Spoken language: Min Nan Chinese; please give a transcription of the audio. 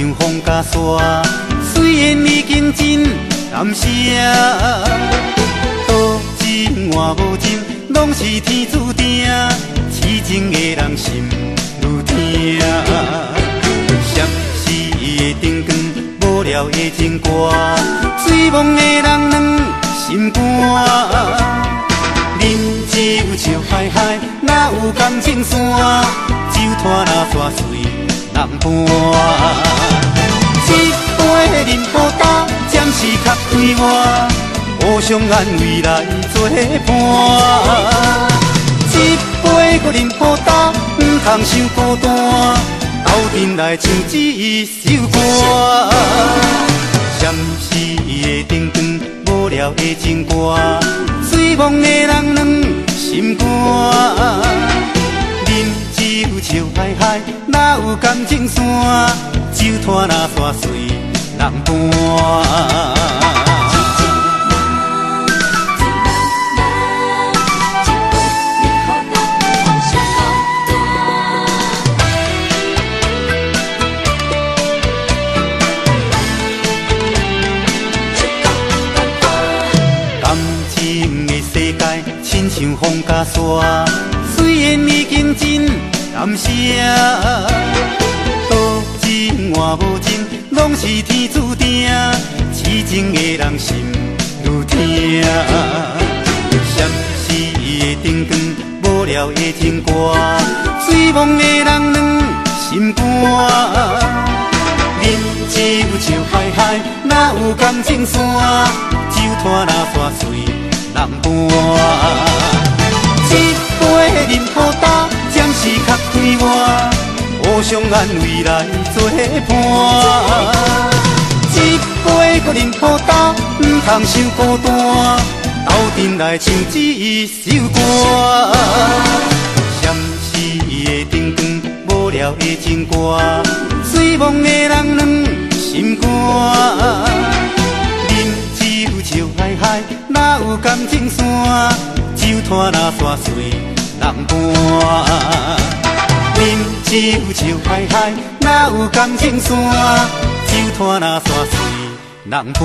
像風佮沙，雖然已經真感謝。多情換無情，攏是天注定，痴情的人心愈疼。閃時的燈光，無聊的情歌，醉夢的人軟心肝。啉酒笑嗨嗨，哪有感情線？酒攤若煞隨人搬。一杯啉予焦，暫時較快活，互相安慰來作伴。一杯閣啉予焦，毋通傷孤單，鬥陣來唱這首歌。閃時的燈光，無聊的情歌，醉夢的人軟心肝。啉酒笑嗨嗨，哪有感情線？酒攤若煞隨人搬。一杯啉予焦，予傷孤單。出國辦法。感情的世界，親像風佮沙，雖然已經真感謝。多情換無情，攏是天注定，痴情的人心愈疼。閃時的燈光，無聊的情歌，醉夢的人軟心肝。啉酒笑嗨嗨，哪有感情線？酒攤若煞隨人搬。一杯啉予焦，暫時較快活，互相安慰來作伴。一杯閣啉予焦，毋通傷孤單，鬥陣來唱這首歌。閃時的燈光，無聊的情歌，醉夢的人軟心肝。啉酒笑嗨嗨，哪有感情線？酒攤若煞隨人搬。啉酒笑嗨嗨，哪有感情線？酒攤若煞隨人搬。